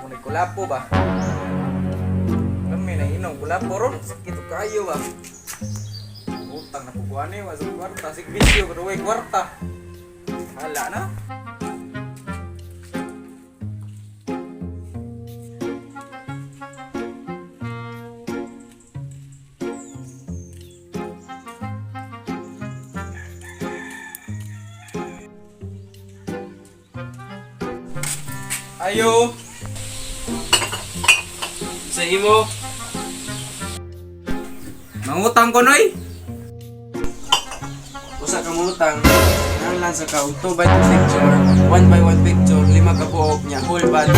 Muna kulapo ba? Kami na inom kulapo ron. Sakit kayo ba? Utang na puguan eh. Masuk kwarta. Sig bisyo pero way kwarta. Hala na. Ayo. Sa imo, Mangutang ko, noy. Usa ka mutang, nanglan sa ka og 2 by 2 picture, 1 by 1 picture, lima ka buok niya, whole body.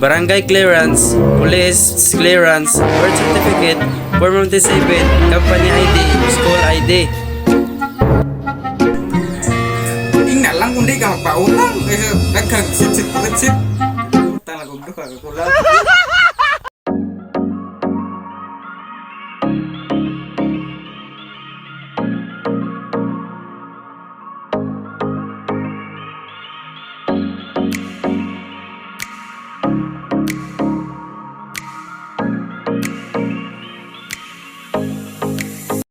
Barangay clearance, police clearance, birth certificate, form of disabled, company ID, school ID. Ingna lang kung di ka magpautang. Kaysa daghang sit sit sit. Utang lang kog duha ka kulapo.